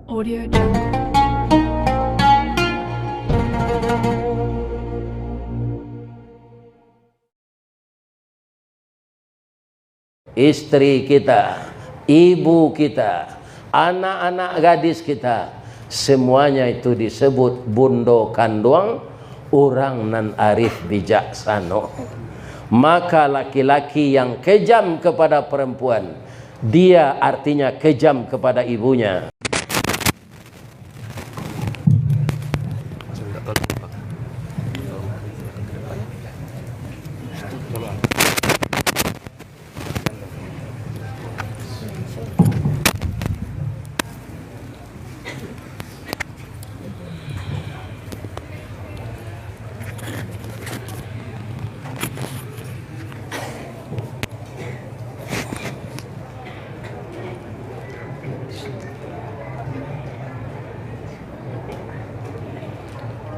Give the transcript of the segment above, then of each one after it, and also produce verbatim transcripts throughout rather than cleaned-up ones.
Audio Jungle. Istri kita, ibu kita, anak-anak gadis kita, semuanya itu disebut bundo kanduang urang nan arif bijaksano. Maka laki-laki yang kejam kepada perempuan, dia artinya kejam kepada ibunya.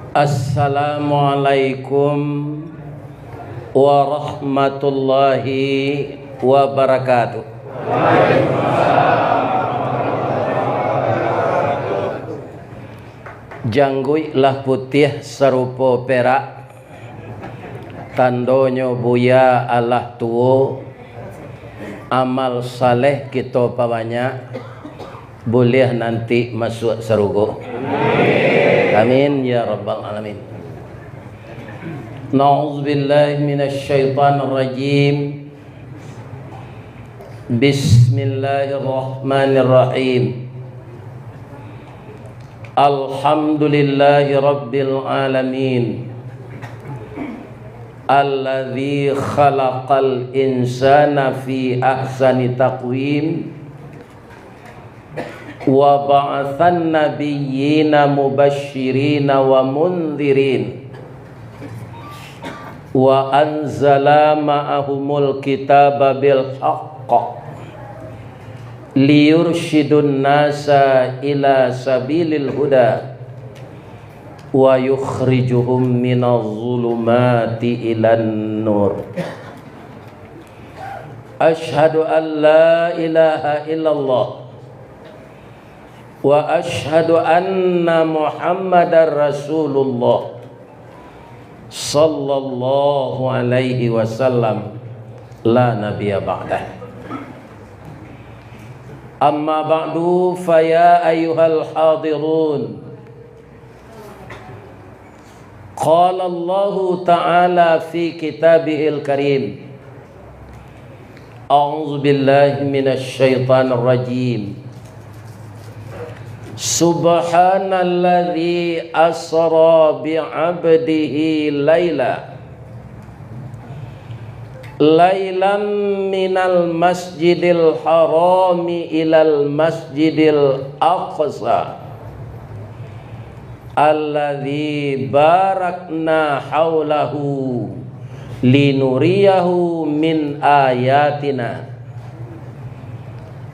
Assalamualaikum warahmatullahi wabarakatuh. Jangguik lah putiah sarupo perak, tandonyo buya alah tuo, amal saleh kito pabanyak, buliah nanti masuak sarugo. Amin, ya rabbal alamin. Na'udzubillahi minasyaitonirrajim. Bismillahirrahmanirrahim. Alhamdulillahi rabbil alamin. Alladzi khalaqal insana fi ahsani taqwim. Wa ba'atsan nabiyyina mubasysyirina wa mundzirin. Wa anzala ma'ahumul kitaba bil haqq. Liyursyidun nasa ila sabilil huda. Wa yukhrijuhum minaz zulumati ilan nur. Asyhadu an la ilaha illallah. Wa asyhadu anna Muhammadar Rasulullah. Sallallahu alaihi wasallam. La nabiyya ba'dah. Amma ba'du, fa ya ayyuhal hadirun. Qala Allahu ta'ala fi kitabihil karim. A'udzubillahi minasyaitonirrajim. Subhanalladzi asra bi'abdihi laila. Lailam minal masjidil harami ilal masjidil aqsa. Alladzi barakna haulahu linuriyahu min ayatina.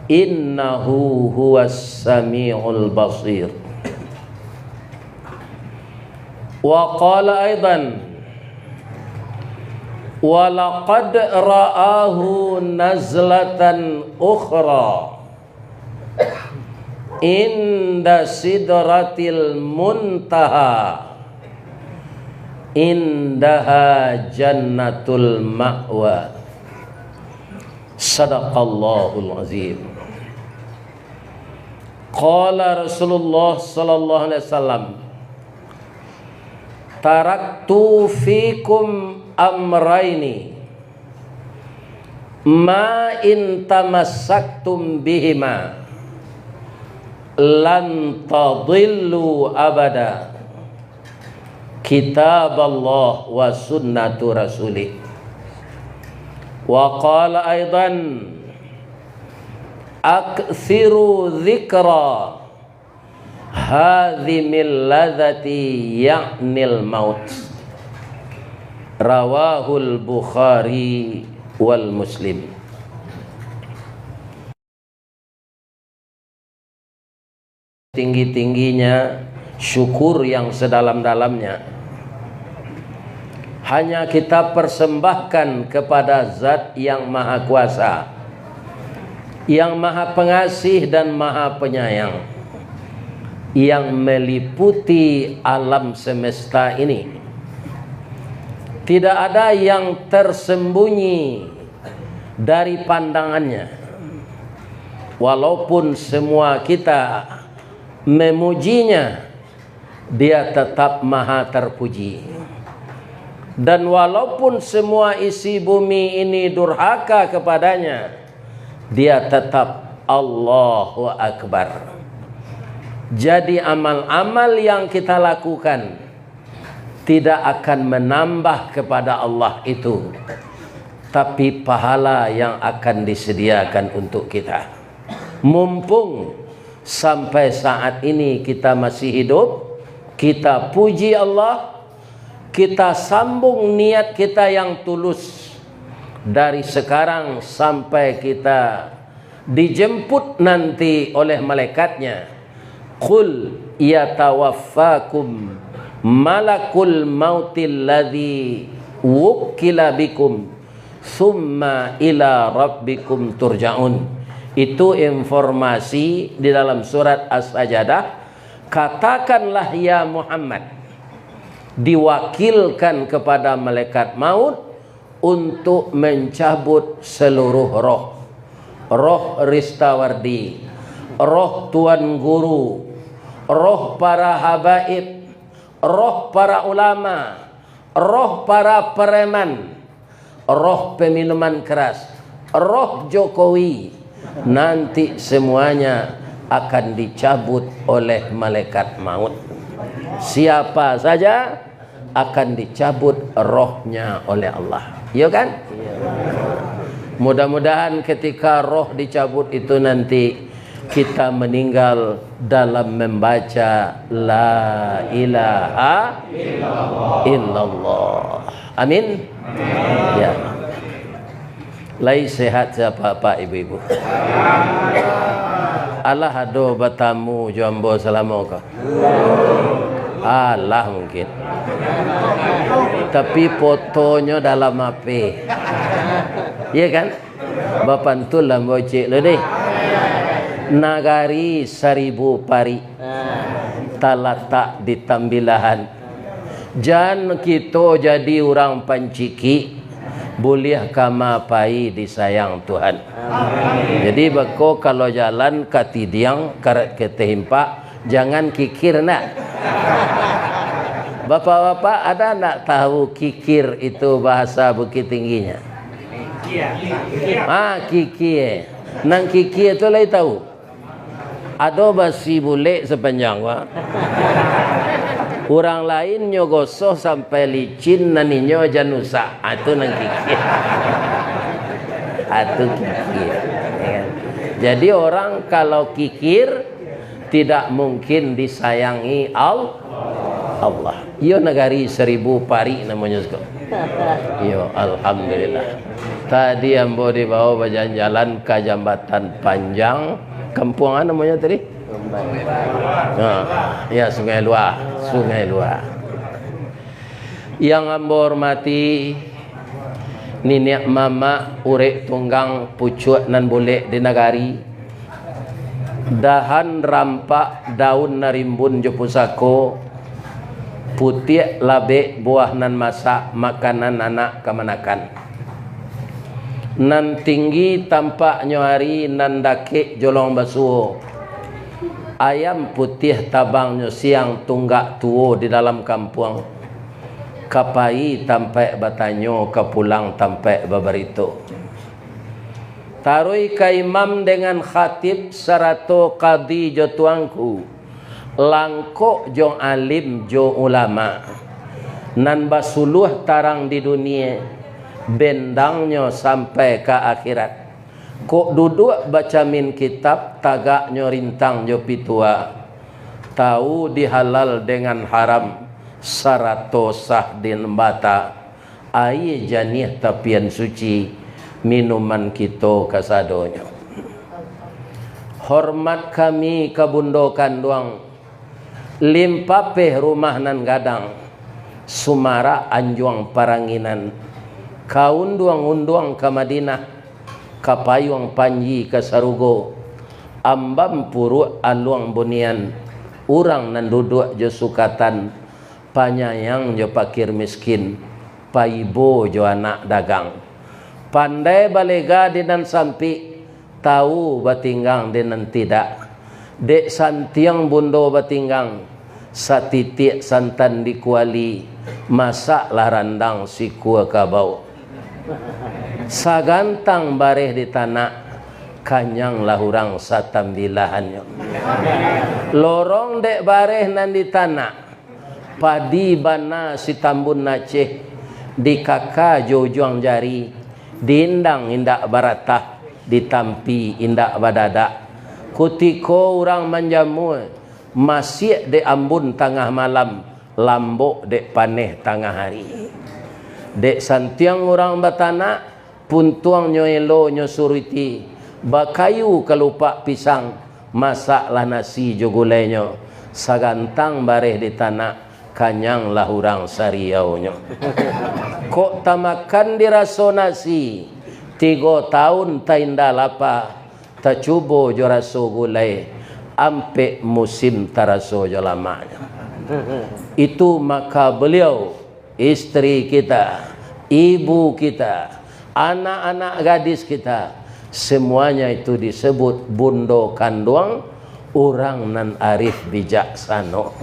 Innahu huwas samiul basir. Wa qala aidan, wa laqad ra'ahu nazlatan ukhra inda sidratil muntaha, indaha jannatul ma'wa. Sadaqallahul azim. Qala Rasulullah sallallahu alaihi wasallam, "Taraktu fikum amraini, ma in tamassaktum bihima, lan tadillu abada, kitaballah wa sunnatu rasulih." Wa qala aidan, "Aktsiru dzikra hadzimil ladzati, ya'nil maut." Rawahul Bukhari wal Muslim. Tinggi-tingginya syukur yang sedalam-dalamnya hanya kita persembahkan kepada Zat yang Maha Kuasa, yang Maha Pengasih dan Maha Penyayang. yang meliputi alam semesta ini. Tidak ada yang tersembunyi dari pandangannya. Walaupun semua kita memujinya, Dia tetap maha terpuji. Dan walaupun semua isi bumi ini durhaka kepadanya, Dia tetap Allahu Akbar. Jadi, amal-amal yang kita lakukan tidak akan menambah kepada Allah itu, tapi pahala yang akan disediakan untuk kita. Mumpung sampai saat ini kita masih hidup, kita puji Allah, kita sambung niat kita yang tulus dari sekarang sampai kita dijemput nanti oleh malaikatnya. "Qul yatawaffakum malakul mautil ladzi wukkila bikum, summa ila rabbikum turja'un." Itu informasi di dalam surat As-Sajadah. "Katakanlah, ya Muhammad, diwakilkan kepada malaikat maut untuk mencabut seluruh roh. Roh Ristawardi, roh Tuan Guru, roh para habaib, roh para ulama, roh para preman, roh peminuman keras, roh Jokowi, nanti semuanya akan dicabut oleh malaikat maut. Siapa saja akan dicabut rohnya oleh Allah." Iyo kan? Mudah-mudahan ketika roh dicabut itu nanti kita meninggal dalam membaca la ilaha illallah. Amin. Ya. Lai sehat sapak-apak ibu-ibu? Alah ado batamu jo ambo salamo ko? Alah mungkin. Tapi fotonyo dalam H P. Iya kan? Bapantun lah ambo ciek lo deh. Nagari saribu parik talatak di tambilahan. Jan kito jadi urang pancikik, buliah kama pai disayang Tuhan. Jadi beko kalau jalan ka tidiang, karat ka tahimpak, jangan kikir nak. Bapak-bapak, ada nak tahu kikir itu bahasa Bukittingginyo? Ah, kikie. Nan kikie tu lai tahu? Ado basi bulek sapanjang ko. Urang lain nyo gosoh sampai licin, nan inyo jan usak. Ah, tu nan kikie. Ah, tu kikie. Ya kan? Jadi, orang kalau kikir, tidak mungkin disayangi Al-, Allah. Iyo, nagari saribu parik namonyo siko. Iyo, alhamdulillah. Tadi ambo dibawa bajalan-jalan ka Jambatan Panjang, kampuang a namonyo tadi? Ha, ya, Sungai Luar, Sungai Luar. Yang ambo hormati, niniak mamak, urek tunggang, pucuak nan bulek di nagari, dahan rampak, daun nan rimbun jo pusako, putiak labek, buah nan masak, makanan anak kamanakan. Nan tinggi tampaknyo ari, nan dakek jolong basuo. Ayam putiah tabangnyo siang, tunggak tuo di dalam kampuang. Ka pai tampaik batanyo, ka pulang tampaik babarito. Taruih ka imam dengan khatib sarato kadi jo tuangku, langkok jo alim jo ulama, nan basuluah tarang di dunie, bendangnyo sampai ka akhirat. Kok duduak bacamin kitab, tagaknyo rintang jo pitua, tahu di halal dengan haram, sarato sah di nambata. Aia janiah tapian suci, minuman kito kasadonyo. Hormat kami ka bundo kanduang, Limpapeh rumah nan gadang, sumarak anjuang paranginan, ka unduang-unduang ka Madinah, ka payuang panji ka sarugo, ambam puruak aluang bunian, Urang nan duduak jo sukatan, panyayang jo pakir miskin, paibo jo anak dagang. Pandai balega di nan sampik, tau batinggang di nan tidak. Dek santiang bundo batinggang, satitiak santan di kuali, masaklah randang sikua kabau. Sagantang bareh di tanak, kanyanglah urang satambilahannyo. Lorong dek bareh nan di tanak, padi bana sitambun Aceh, dikaka jo ujuang jari, diindang indak baratah, ditampi indak badadak. Kutiko urang manjamua, masiak dek ambun tangah malam, lambok dek paneh tangah ari. Dek santiang urang batanak, puntuangnyo elonyo suriti, bakayu kalupak pisang, masaklah nasi jo gulainyo, sagantang bareh di tanak, kanyanglah urang sariaunyo. Kok tamakan diraso nasi, tigo taun tainda lapa, tacubo jo raso gulai, ampek musim taraso jo lamaknyo. Itu maka baliau, istri kita, ibu kita, anak-anak gadis kita, semuanya itu disebut bundo kanduang urang nan arif bijaksano.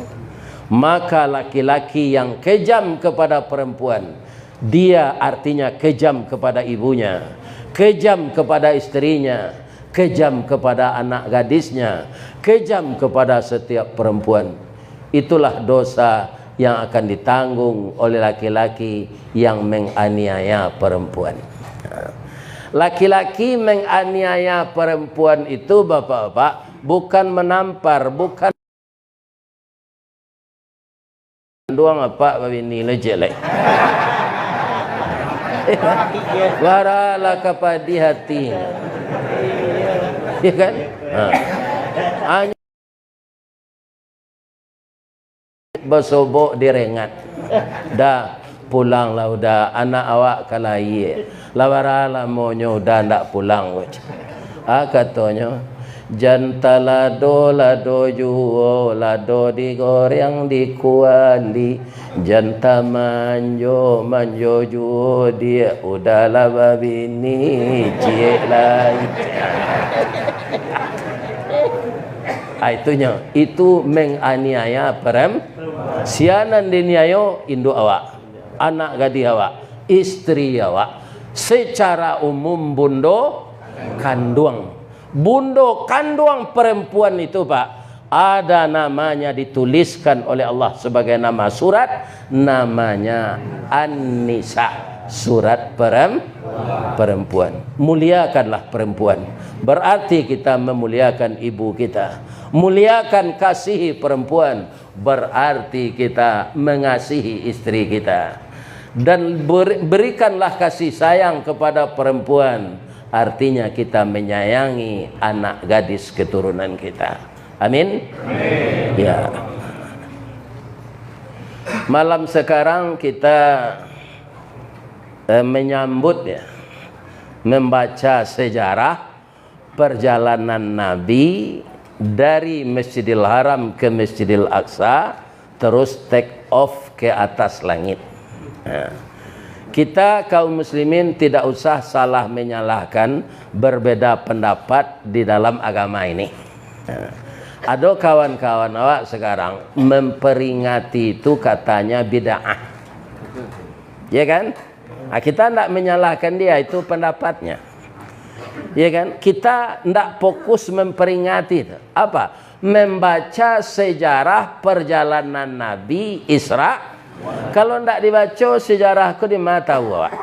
Maka laki-laki yang kejam kepada perempuan, dia artinya kejam kepada ibunya, kejam kepada istrinya, kejam kepada anak gadisnya, kejam kepada setiap perempuan. Itulah dosa yang akan ditanggung oleh laki-laki yang menganiaya perempuan. Laki-laki menganiaya perempuan itu, bapak-bapak, bukan menampar, bukan kanduang apak babini lo cek lai. Baralah ka padi hati. Ya kan? Ha. Anyo basobok direngat. Dah, pulanglah uda, anak awak ka lahia. Lah bara lamonyo uda ndak pulang ko. Ah, katonyo, "Jan talado, lado juo, lado digoreng di kuali. Jan tamanjo, manjo juo, diak uda lah babini, ciek lai." Ah, itunyo, itu menganiaya perem-, sia nan diniayo induak awak, anak gadih awak, istri awak, secara umum bundo kanduang. Bundo kanduang perempuan itu, Pak, ada namanya dituliskan oleh Allah sebagai nama surat, namanya An-Nisa, surat perem-, perempuan. Muliakanlah perempuan, berarti kita memuliakan ibu kita. Muliakan, kasihi perempuan, berarti kita mengasihi istri kita. Dan ber-, berikanlah kasih sayang kepada perempuan, artinya kita menyayangi anak gadis keturunan kita. Amin. Amin. Ya. Malam sekarang kita, eh, menyambut, ya, membaca sejarah perjalanan Nabi dari Masjidil Haram ke Masjidil Aqsa, terus take off ke atas langit. Nah, kita kaum muslimin tidak usah salah menyalahkan, berbeda pendapat di dalam agama ini. Nah, ado kawan-kawan awak sekarang memperingati itu katanya bid'ah. Ya kan? Ah, kita ndak menyalahkan dia, itu pendapatnya. Ya kan? Kita ndak fokus memperingati itu. Apa? Membaca sejarah perjalanan Nabi Isra. Kalau ndak dibaco sejarah ko, di ma tahu awak?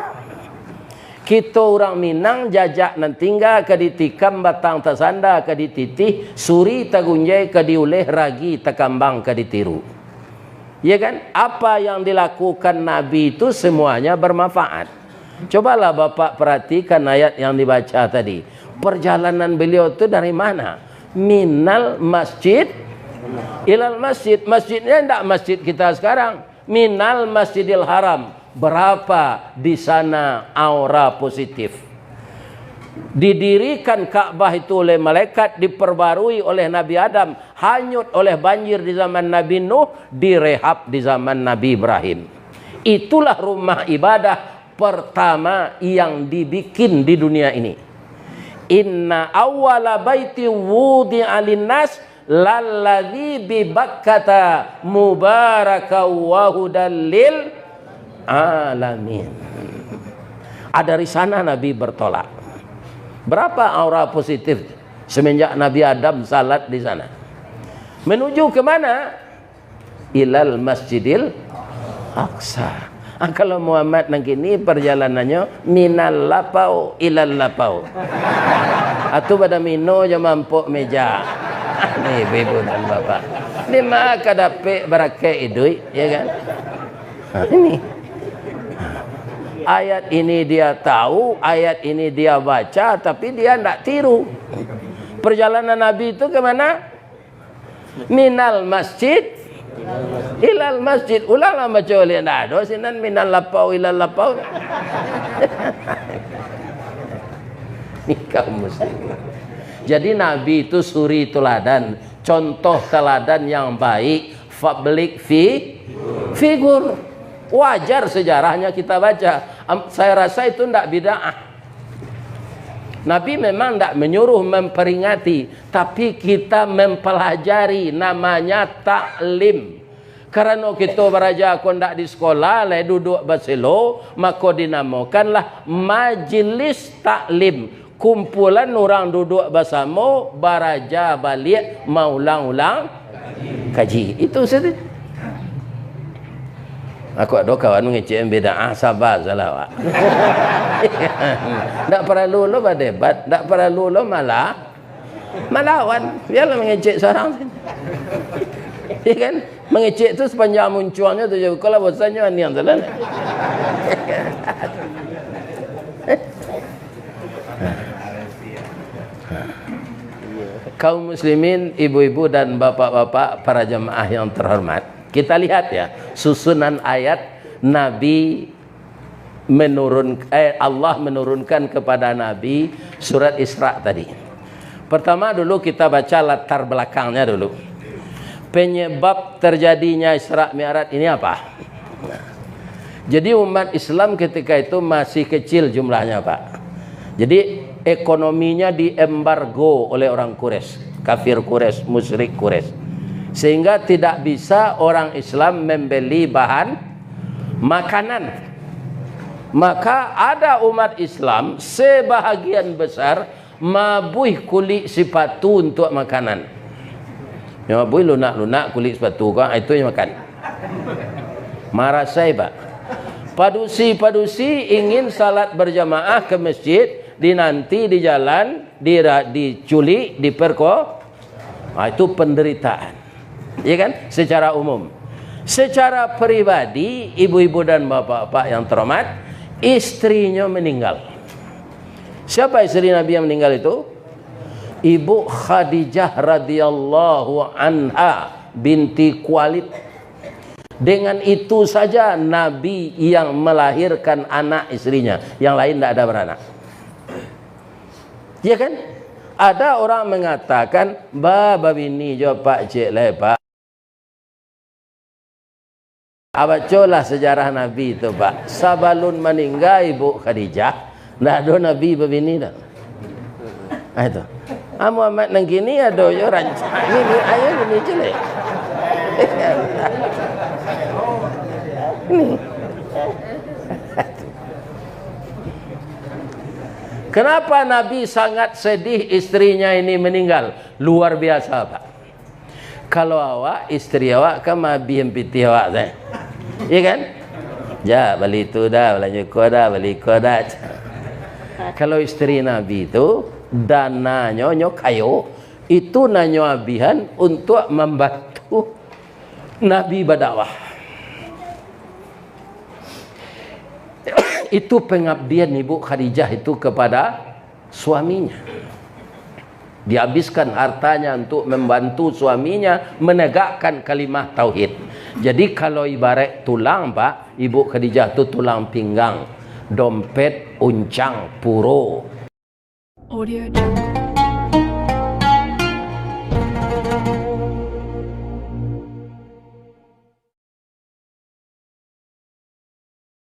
Kito urang Minang, jajak nan tingga ka ditikam, batang tasanda ka dititih, suri tagunjai ka diuleh, ragi takambang ka ditiru. Ya kan? Apa yang dilakukan Nabi itu semuanya bermanfaat. Cobalah Bapak perhatikan ayat yang dibaca tadi. Perjalanan beliau itu dari mana? Minal masjid ilal masjid. Masjidnya ndak masjid kita sekarang. Minal Masjidil Haram. Berapa di sana aura positif? Didirikan Ka'bah itu oleh malaikat, diperbarui oleh Nabi Adam, hanyut oleh banjir di zaman Nabi Nuh, direhab di zaman Nabi Ibrahim. Itulah rumah ibadah pertama yang dibikin di dunia ini. "Inna awwala baiti wudi'a linnas lalladzi bi Bakkata mubaraka wa hudal lil alamin." Ah, dari sana Nabi bertolak. Berapa aura positif semenjak Nabi Adam salat di sana? Menuju ke mana? Ilal Masjidil Aqsa. Ah, kalau Muhammad nan kini, perjalanannyo minal lapau ilal lapau. Atu bada mino jo mampok meja. Ni ibu-ibu dan bapak. Ni mah ka dapek barakek iduik, ya kan? Ha, ini. Ayat ini dia tahu, ayat ini dia baca, tapi dia ndak tiru. Perjalanan Nabi itu ke mana? Minal masjid ilal masjid. Ulanglah baco baliak, ndak ado sinan minal lapau ilal lapau. Ni kaum muslimin. Jadi Nabi itu suri tuladan, contoh teladan yang baik, public fi-, figure. Wajar sejarahnya kita baca. Am-, saya rasa itu ndak bid'ah. Nabi memang ndak menyuruh memperingati, tapi kita mempelajari, namanya taklim. Karano kito baraja ko ndak di sikola, lai duduak baselo, mako dinamokanlah majelis taklim. Kumpulan urang duduak basamo, baraja baliak, maulang-ulang kaji. Itu sajo. Aku ado kawan mangecek bid'ah, saba salah awak. Ndak paralu lo badebat, ndak paralu lo malah malawan. Biarlah mangecek sorang. Ya kan? Mangecek tu sapanjang muncuangnyo tu je. Kalau bosannyo aniang tu lah. Kaum muslimin, ibu-ibu dan bapak-bapak, para jamaah yang terhormat, kita lihat ya, susunan ayat Nabi menurun, eh, Allah menurunkan kepada Nabi surat Isra tadi. Pertama dulu kita baca latar belakangnya dulu. Penyebab terjadinya Isra Mi'raj ini apa? Jadi umat Islam ketika itu masih kecil jumlahnya, Pak. Jadi ekonominya diembargo oleh orang Quraisy, kafir Quraisy, musyrik Quraisy. Sehingga tidak bisa orang Islam membeli bahan makanan. Maka ada umat Islam sebahagian besar mabuih kulik sipatu untuak makanan. Nyo mabuih lunak-lunak kulik sipatu ko, ah, itu nyo makan. Marasai, Pak. Padusi-padusi ingin salat berjamaah ke masjid, dinanti di jalan, dira-, diculik, diperko-, ah, itu penderitaan. Ya kan? Secara umum. Secara pribadi, ibu-ibu dan bapak-bapak yang terhormat, istrinyo meninggal. Siapa istri Nabi yang meninggal itu? Ibu Khadijah radhiyallahu anha binti Khuwailid. Dengan itu saja Nabi yang melahirkan anak istrinya, yang lain ndak ada beranak. Ya kan? Ada orang mengatakan, "Ba, babini jo Pak cek lai, Pak." Ah, bacolah sejarah Nabi tu, Pak. Sabalun maningga Ibu Khadijah, ndak ado Nabi babini doh. Ah, itu. Ah, Muhammad nan kini ado jo rancak. Ni, ni, ayo ni je leh. Ni. Kenapa Nabi sangat sedih istrinya ini meninggal? Luar biasa, Pak. Kalau awak, istri awak kan maabih pitih awak tu. Iya kan? Ja, bali tu dah, balanjo ko dah, bali ko dah. Kalau istri Nabi tu, dananyo, nyo kayo, itu nan nyo abihan untuak mambantu Nabi badakwah. Itu pengabdian Ibu Khadijah itu kepada suaminya. Dihabiskan hartanya untuk membantu suaminya menegakkan kalimah tauhid. Jadi, kalau ibarat tulang, Pak, Ibu Khadijah tu tulang pinggang, dompet, uncang, puro. Audio Jungle.